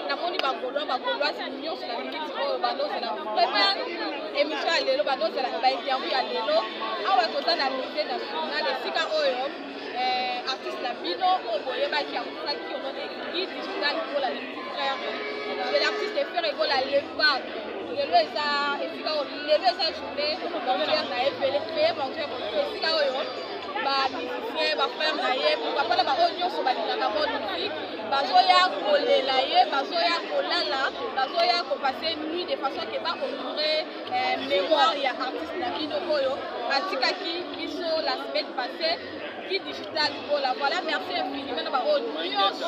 Namoni ba Gaulois, ba Gauloises nyonso na minute oyo bazozela vraiment émission ya lelo, bazozela ba interview ya lelo. Awa toza na Musée national, esika oyo eh, artiste na bino oyo boyebaki akufaki au nom de Guy Digital Gola, le petit frère de l'artiste Ferre Gola, le pape. Lelo eza esika oyo, lelo eza journée mortuaire na ye, veillée mortuaire, esika oyo ba musiciens, ba frères na ye, pourquoi pas na ba oyo nyonso balingaka bonne musique, bazoya kolela ye, bazoya kolala, bazoya kopasser nuit de façon ke ba honorer eh, mémoire ya artiste na bino oyo atikaki biso la semaine passée, Guy Digital Gola. Voilà, merci infiniment na baoyo nyonso,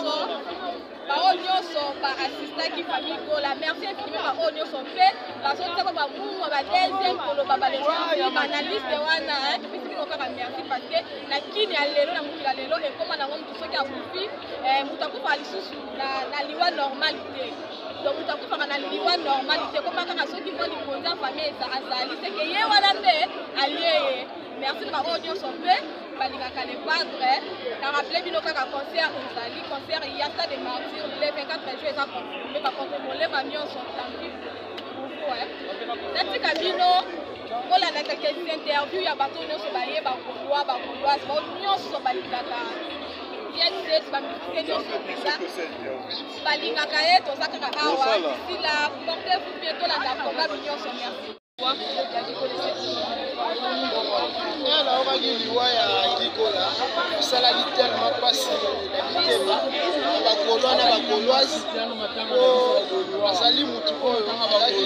baoyo nyonso baassistaki famille Gola. Merci infiniment baoyo nyonso mpe bazotiaka bamungwa ba deuxième koloba balesisi baanalyste wana. Topesi bino kaka merci parce que na kini ya lelo, na mokili ya lelo, ekóma nango motu soki akufi, moto akufaka lisusu na liwa normal te. Donc moto akufaka na liwa normal te, ekóma kaka soki mwa likonzi ya famille azali seke ye wana nde alie ye. Merci na baoyo nyonso mpe balingaka le padre. Na rappele bino kaka concert ezali, concert ya stade de martyr le 24 juin eza confirmé. Bakonte molema nyonso, tanki. Natika bino kolanda quelques interview ya bato nyonso baye, bagaulois, bagauloise, bao nyonso balingaka jet, bamusicien nyonso mpenza balingaka ye. Toza kaka awa. D'ici là, portez-vous bien. Tolanda programme nyonso. Merci. Nga naokaki liwa ya Gikola, esalaki tellement mpasi na mitema na bagaulois na bagauloise, po azali mutu oyo azalaki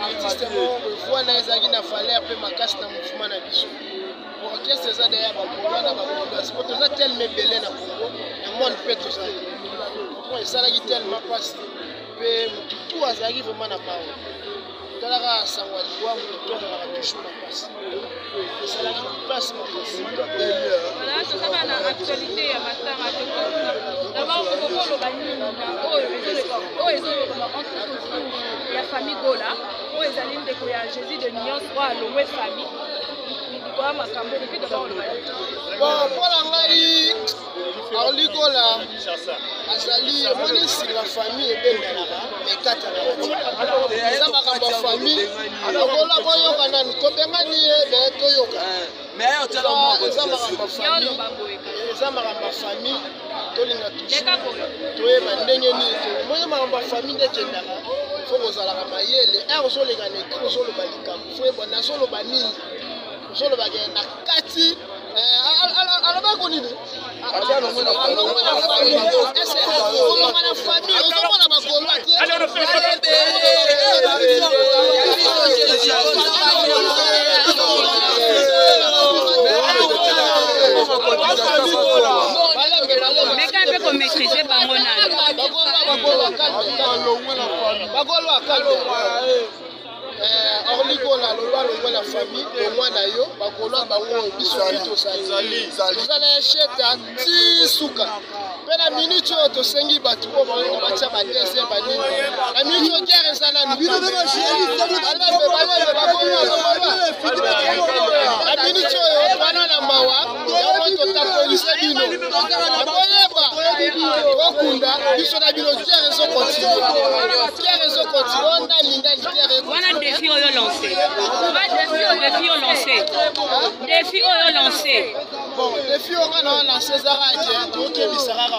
artiste moko voix na ye ezalaki na valeur mpe makasi na mouvement na biso. Orchestre eza deya bagaulois na bagauloise, po toza tellement ebele na Congo, na monde mpe tozali. Esalaki tellement mpasi mpe motu tu azalaki vraiment na mawa. Talaka sango ya liwa, motu to azalaka toujours na mpasi, esalaki mpasi makasi. Voilà, tozaka na actualité ya matanga. D'abord, okokoloba nini na oyo ezolobama entre autour ya famille Gola, oyo ezali ndeko ya Jésus de Nuance oyo alongwe famille likoya makambo? Okoki d'abord oloba nini? Bon, mpo na ngai, Orly Gola azali, omoni, singa famille ebendanaka, ekatanaka te. Eza makambo ya famille. Lokola boyoka nanu, tobengani ye, me toyoka. Eza makambo ya famille, eza makambo ya famille. Tolinga toujours toyeba ndenge nini. Omoni, makambo ya famille nde ekendaka. Fo kozalaka mayele ere ozoleka na écran, ozoloba likambo, fo yeba nazoloba nini. Ozolobake na kati, alobaki nini? Alongwe na famille. Kolongwa na famille, ozomona bagaulois te. Meka mpe komaîtrise bango nano. Bagaulois, Orly Gola aloba alongwa na famille, longwa na yo. Bagaulois bango oyo, biso mpe tozali, toza na esheta ti suka. Mpe na minute oyo tosengi bato oyo balinga batya ba deuxième banini, na minute oyo guerre eza nanu. Balembe, balembe, bagaulois, na minute oyo wana na mawa yango totapolise bino, boyeba okunda biso na bino. Guerre ezocontinue, guerre ezocontinue. O nani nani, guerre. Wana défi oyo lancé, défi oyo lancé, défi oyo lancé. Bon, défi oyo nga na lancé eza kaka ke tokebisa kaka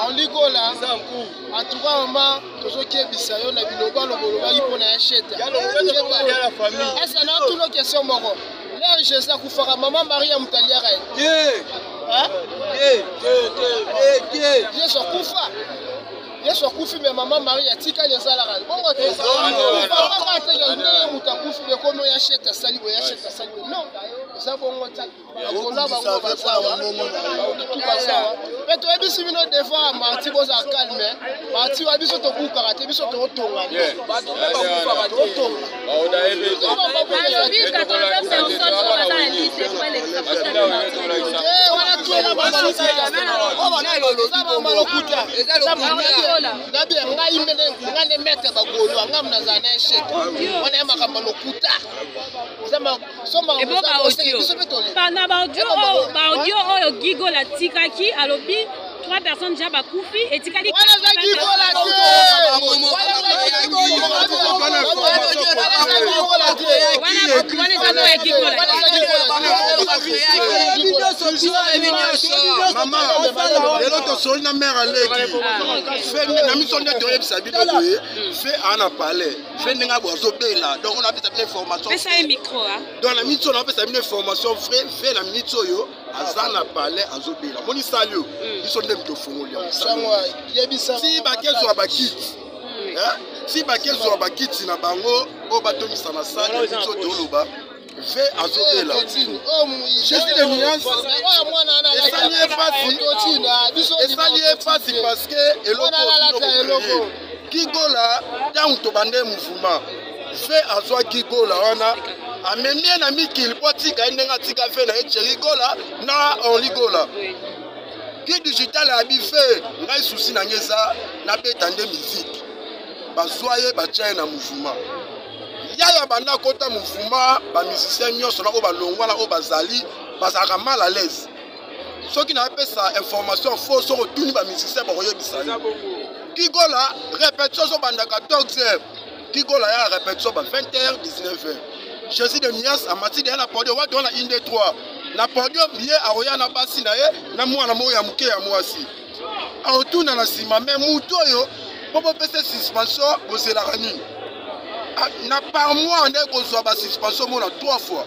Orly Gola. En tout cas, mama, tozokebisa yo na biloba lobolobaki mpona ya sheta. Ese na tuno question moko: l'heure Jésus akufaka, mama Maria moto aliaka ye? Yesu akufa, Yesu akufi, me mama Marie atikali. Ezalaka bongo te. Kaka te ndenge moto akufi, bekomi oya shete asali boye, ya shete asali boye. Non, eza bongo te. Bakola bango bazawa, baotutu bazawa. Mpe toyebisi bino devant ya marti, bozala calme. Marti wa biso tobukaka te, biso tokotonga, tokotonga. Alobi 80 personnes oyo baza na liste po elekisa Wana tuela eza bamba lokuta. Nabi ngai mene, ngai nde maître bagaulois, ngai nazala na échec wana ya makambo ya lokuta. Ebo baaudio, na baaudio oyo, baaudio oyo Gigola atikaki, alobi 83 personnes déjà bakufi, etikali. Wana ezaki kola te. Wana eza no ya Gigola. Mama, lelo tosoli na mare aleki fe na miso nde toyebisa bino boye, fe aa na palais, fe ndenge boye azobela. Donc on apesa bino information. Pesa ye micro. Donc na miniti oyo napesa bino information vrai, fe na miniti oyo aza na palais, azobela. Moni sali oyo, biso nde moto ofongoli yango. Si bakezwa bakiti, si bakezwa bakiti na bango oyo batongisa na sale, na miniti oyo toloba, ve azobela. Jésus de nuance, esali ye pasi, esali ye pasi, parce que eloko Gigola, ntango tobande mouvement, fe azwaki Gola wana, amemi ye na mikili mpo atika ye ndenge atika fe na ye Thierry Gola na Henri Gola. Ki digital abi fe ngai susi na ngai eza nabeta nde miziki. Bazwa ye, batya ye na mouvement. Yaya banda akota mouvement, bamusicien nyonso na oyo balongwa na oyo bazali bazalaka mal à l'aise. Soki napesa information faux, soki otuni bamusicien, bakoyebisa yo. Kigola, répétition ozobanda 14 heures, Kigola ya répétition ba 20 heures, 19 heures. Jésus de Mias amati deya na podium wati wana, 1 2 3 na podium. Ye akoya na basi na ye na mwana moko ya moke ya mwasi, aotuna na nsima me mutu oyo mpo bopesa suspension, bozelaka nini? Na par mois nde kozwa basuspension mona 3 fois.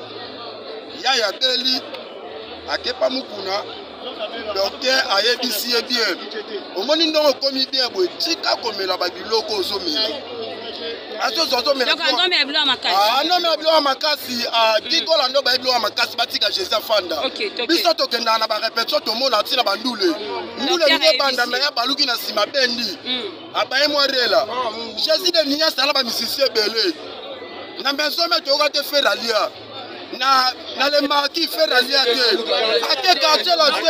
Yaya beli akepa mukuna, docteur ayebisi ye bien: omoni ndenge okomi bien boye, tika komela babiloko ozomela. Azozwa, azomela, anomela biloko ya makasi. Gigola ndo bayebi biloko ya makasi, batika Jésus afanda. Biso tokendaka na barépétition, tomona ntina bandule ndule lingi ebanda, me ya baluki na nsima bendi abaye mwa rela. Jésus de nias ala bamisisi ebele na maison me toyoka te. Frère alia na le marquis, frère alia te, ate quartier la te,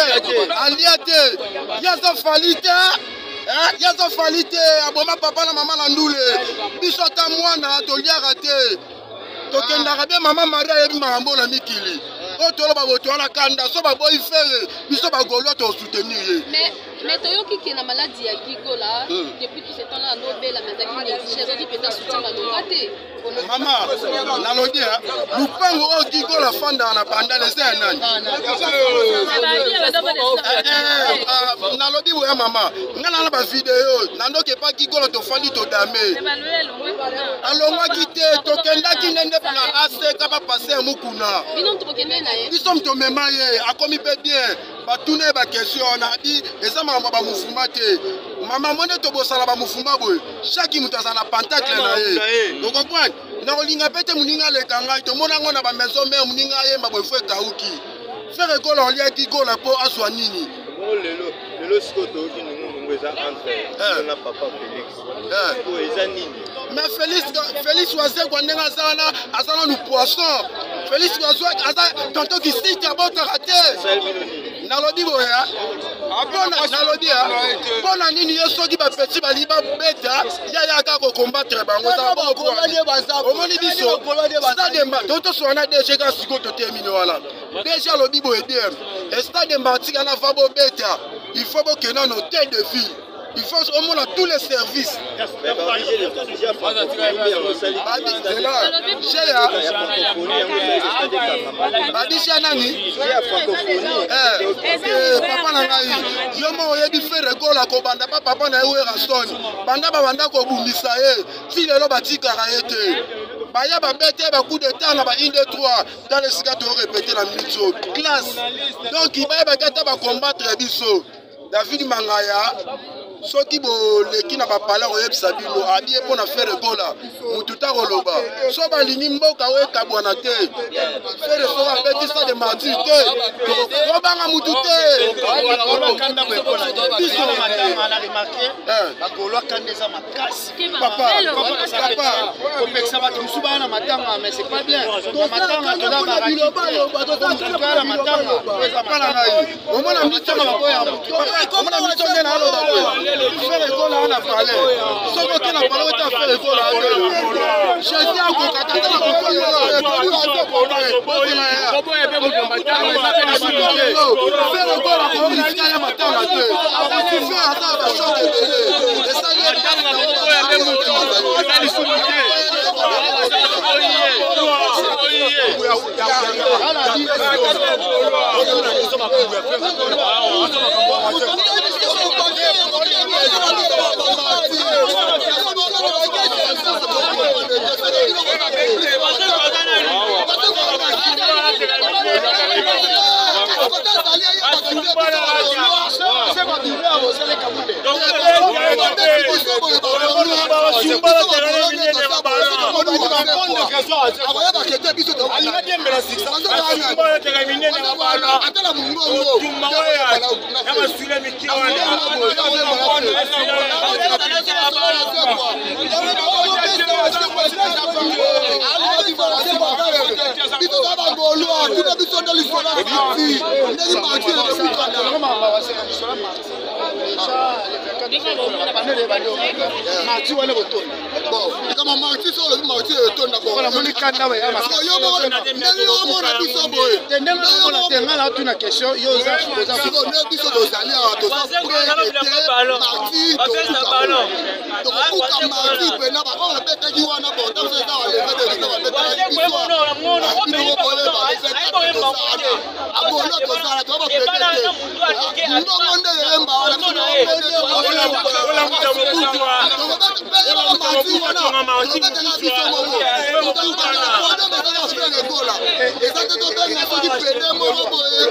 alia te. Ye aza Fally te, ye aza Fally te. Aboma papa na mama na ndule. Biso ata mwana toliaka te, tokendaka be. Mama Marie ayebi makambo na mikili oyo toloba boto wana kanda. So baboyi Ferre, biso bagaulois tosoutenir ye. Mais toyoki ke na maladie ya Gigola, depuis tout ce temps là andobela, mais azalaki négligé, azalaki mpenza soutien malonga te. Mama, nalobi lupango oyo Gigola afandaka na Bandala eza ya nani? Nalobi boya, mama, nga na bavideo nandoki epa Gigola, tofandi, todame. Alongwaki te, tokendaki ndende na aseka bapase ya mokuna. Biso tomema ye, akomi mpe bien. Batuna ye baquestion wana, abi eza makambo ya bamofuma te. Mama, mo nde tobosala bamofuma boye, chaque moto azala na pentacle na ye, okomprendre? Nakolinga mpe te moninga aleka ngai. Tomona yango na bamaison mare, moninga ayemba boye fo ekauki. Ferre Gola oliaki Gola mpo azwa nini? Lelo, lelo sikoyo toyoki nungunungu eza entre na papa Félix, oyo eza nini? Mais Félix, Félix Wazekwa, ndenge aza wana, aza nanu poisson. Félix Wazekwa aza tonto kisiti, abotaka te. Nalobi boya, nalobi mpo na nini ye soki bapeti balingi babeta, ya yaka kocombattre bango. Omoni biso stade totosoka na DG kaka sikoyo, totemini wana. DG alobi boye bien: stade Martyrs wana va bobeta, il faut bokende na hôtel de ville, il faut omona tous les services. Nzela sheya babisia nani? Papa na ngai, yo moko oyebi Ferre Gola kobanda pa papa na ye Werrason, banda babanda kobundisa ye ti lelo, batikaka ye te. Baya babete bacoup d'état na ba 1 2 3. Tala esika torépéter na minute oyo, classe. Donc bayebaki ata bacombattre biso. David Mangaya, soki boleki na bapala, koyebisa bino abie mpo na Ferre Gola, mutu ta koloba so balingi mboka oyo ekabwana te. Ferre soki abeti stade Martyrs te, tobanga mutu te. Biso bagaulois, kanda eza makasi. Papa, papa. Kopekisa bato mosusu baya na matanga, mais c'est pas bien. Na matanga toza na matanga. Papa na ngai, omona miso, omona miso nde naloba boye, Ferre Gola wana. na palais, soki oke na palais ota Ferre Gola, Jésus akokaka te na Ferre Gola korisika ya matanga te. Ferre aza na bachoc ebele, esali. Akoyebaka ete biso atala mongongo. Biso toza bagolwa, tuna biso nde lisolo ya ti ndenge marti ebukana. Marti wana kotonda. Bon, likambo marti, so olobi marti etonda, yo moko ndenge omona biso boye. Te, ndenge omona te, ngai natuna question, yo oza Siko nde biso tozali awa, toza prêt ete marti tokobuka marti mpena baoyo babetaki wana. Bon, ntango eza baleve de biso babetaki biso, bino boyeba tozala abolo, tozala toza bapete te. Ndongo nde eyemba wana, marti wana tobetaka biso moko, ezaka Ferre Gola, eza te tobenga soki pede moko boye.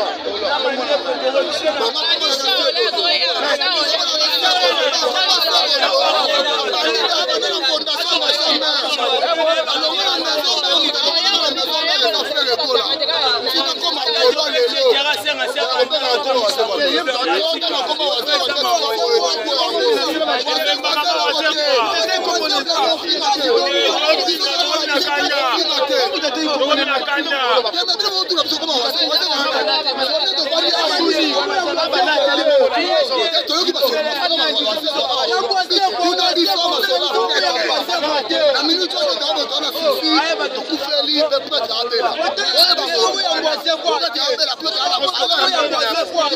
Na minute oyo tokona susi, tokufeli mpe kuna tiabela,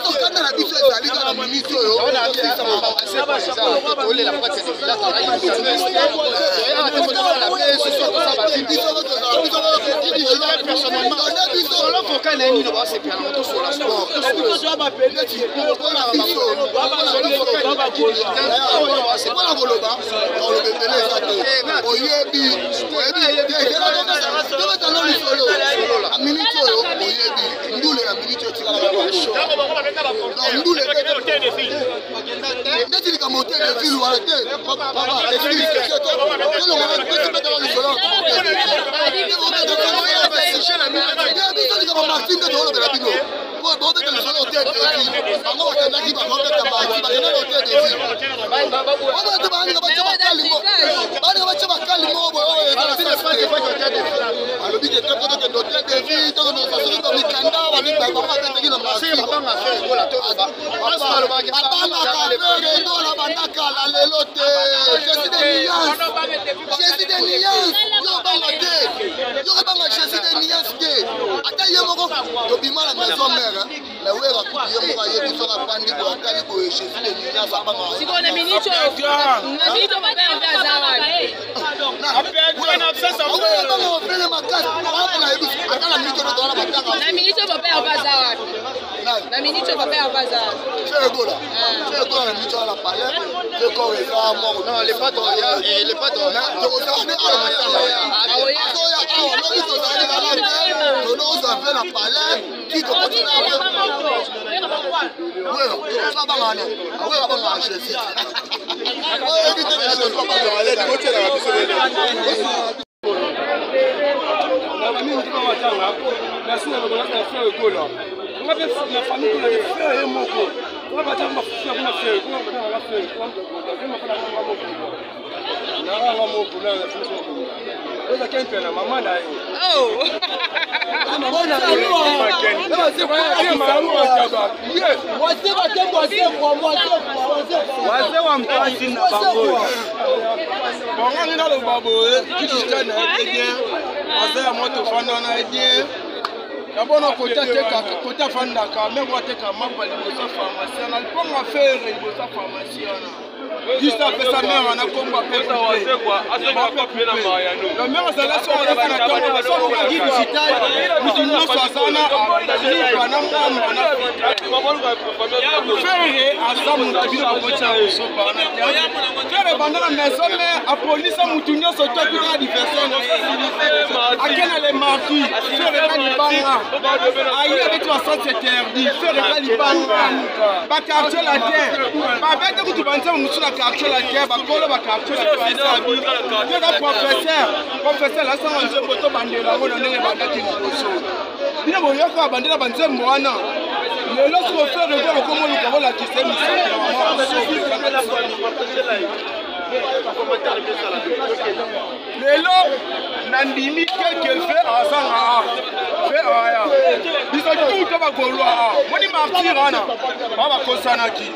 tokanda na biso ezali kaka minute oyo. Mpona koloba, koloba ebele eza te. Oyebi, tobetano lisolo na minute oyo. Oyebi ndule na minute oyo tikalaka donc ndule neti likambo hotel de ville wana te. Tolongola lisolo biso, likambo marti nde tokolobela bino. Bobeta lisolo hotel de ville, bango bakendaki, bakobeta marti, bakendaki hotel de ville. Oyo te, baninga batya bakali, baninga batya bakali moko boye oyo eza na alobi ke te tokende hotel de ville, tokende soki bamikanda bango babetaki na marti. Babangaka Ferre Gola bandakala lelo te. Jésus de nuance, Jésus de nuance, yo obanga te, yo obanga Jésus de nuance te. Ata ye moko tobima na maison mère, mais wera kutu ye moko ayebi soki afandi boye, atali boye, Jésus de nuance abangaka. Sikoyo na minute oyo, na minute oyo, papa Herve aza wapi? Ofele makasi wana, nayebi ata na minute oyo towana batanga. Na minute oyo, papa Herve aza wapi? Na minute oyo, papa Herve aza wapi? Ferre Gola, Ferre Gola na minute wana na palais te, corps eza moko. Tokozala nde awa matanga azoya awa lobi, tozali kaka te, tozozwa mpe na palais ti tokoti na wera. Abangaka nani? Awera abangaka Jésus, oyebi te Jésus abangaka. Na mingi mpe matanga nasi na na Ferre Gola, nga mpe na famille kuna te, Ferre ye moko nga batanga bafufu kuna, Ferre kuna batanga nga, Ferre kuna batanga nga moko, nanga nga moko na ozaki mpe na mama na ye, mama na ye. Waze wa mpasi na bango. Bongo ngi naloba boye kidita na ye bien, aza ya mwa tofanda na ye bien. Yabona kote atekaka, kote afandaka, meme ateka mapa liboso ya pharmacie wana, liponga fere liboso ya pharmacie wana. Juste apesa mare wana kombo ape mare azala so azalaka na ntongo so akokaki digital, moto nyonso aza na libre na mwana na Fere aza moto bino bakotya kosopa wana te. Fere banda na maison mare apolisa motu nyonso to akutaka adversaire na ye ake na le marquis. Fere ka libanga aye abeti ba sens interdit. Fere ka libanga baquartier latin babete kutu banzembo mosusu na quartier latin, bakolo baquartier latin basabi teka professeur professeur lasanga nzembo to bandela yango na ndenge ebandaki liboso. Bino boyoka bandela banzembo wana lelo soki ofere eko bokomoluka bolakisa misato na mama. Lelo nandimi quelque fe azanga a fe aya biso tout to bagolwa a moni martyr wana ba bakosanaki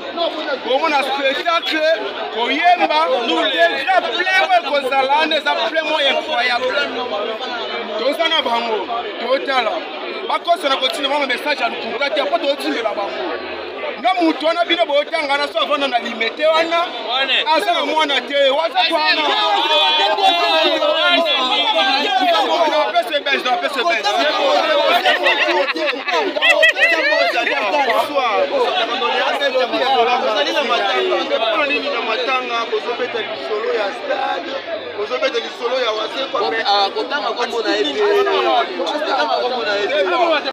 komona spectacle koyemba degré plein oyo ekozala wana eza plein moko incroyable. Toza na bango, totala bakosana kotinda bango message ya lokuta te, po totindela bango na mutu wana. Bino boyotanga na so avanda na limete wana, aza na mwana te. Apesa belge, apesa belge. Ozali na matanga, mpona nini na matanga bozobeta lisolo ya stade, bozobeta lisolo ya Wazekwa? Kotanga kombo na ye te, kotanga kombo na ye te.